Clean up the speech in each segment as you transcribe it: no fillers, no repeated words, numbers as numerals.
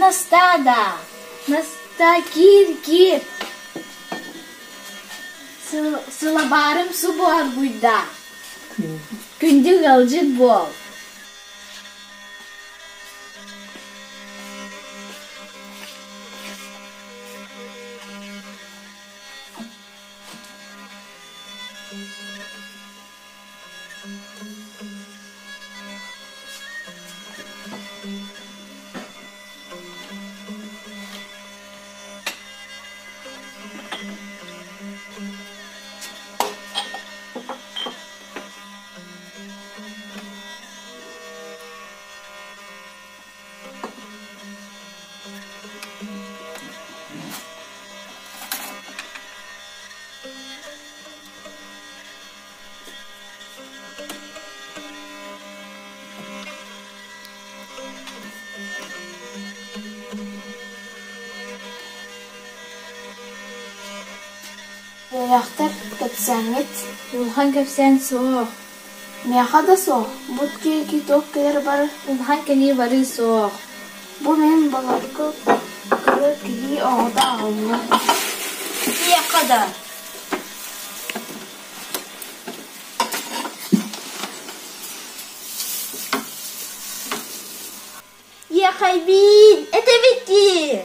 Настаа да, Настаа киир, киир. Сылабаарым субу оргуйда. Күндү ыалдьыт буол. Үөрэхтэр кэпсээҥҥит? Улахан кэпсээн суох. Миэхэ да суох, бу киһи туох кэлэр барар? Улахан кэлии барыы суох. Бу мин баларга кыра киһи оҕото аҕалла. Миэхэ да. Ехайбин, этэбит дии!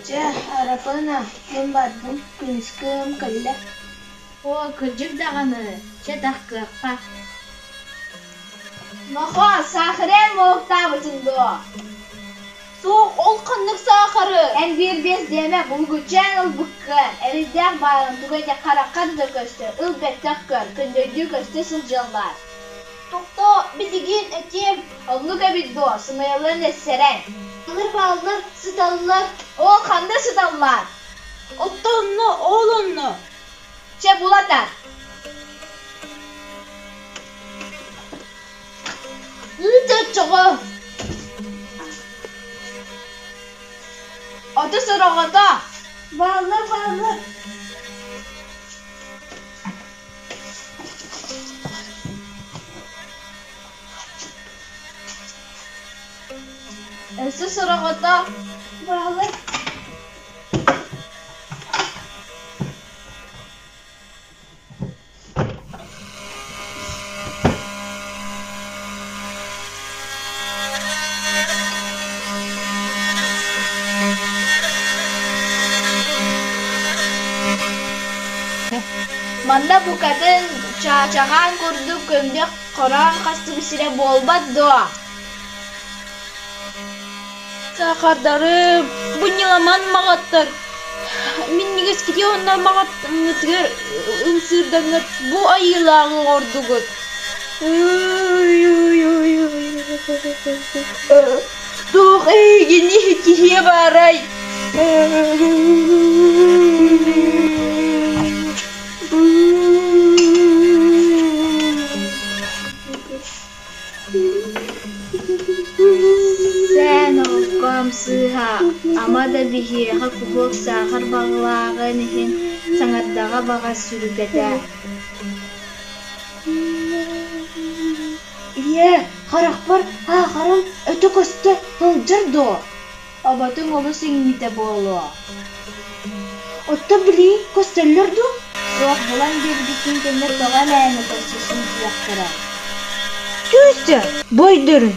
Дьэ, Арапына, мин бардым, күнүскү ыам кэллэ. Оо, кырдьык даҕаны, чэ таххыахха. Нохоо, саахарыан буолуктаабытын дуо? Суох, ол ханнык саахары? Эн биир-биэс диэмэ, булгуччаан ылбыккын. Эрэйдээх баарын туга ити хараххар да көстөр, ыл бэттэх көр, көндөйдүү көстө сылдьаллар. Тохтоо, билигин этиэм, оннук эбит дуо, сымыйалыан эссэрэн. Баллар бааллар, сыталлар. Ол ханна сыталлар? Отто онно, ол онно. Чэ, булатар. Ыыт оччоҕо. Ото сороҕото. Бааллар, бааллар. Өссө сороҕото. Бааллар. Манна букатын чаачаҕаан курдук көмнөх хороон хастыбыт сирэ буолбат дуо? Саахардарым, бу ньыламан маҕаттар, минньигэскитий уонна маҕаттыҥҥытыгар ымсыырдаҥҥыт бу айыылааҕы оҥордугут. Туох эһигини киһиэ баарай? Сээн оҕоккоом сыыһа, ама да биһиэхэ куһуок саахар баҕалааҕын иһин саҥардаҕа баҕас сүрүкэтэ Ийээ, харахпар аахарым өтө көстө сылдьар дуо? Оботуҥ олус иҥмитэ буолуо. Оттон билигин көстөллөр дуу? Суох булан биэрбиккин кэннэ тоҕо мээнэ көрсө сылдьыахтара. Күүстэ, бойдорун.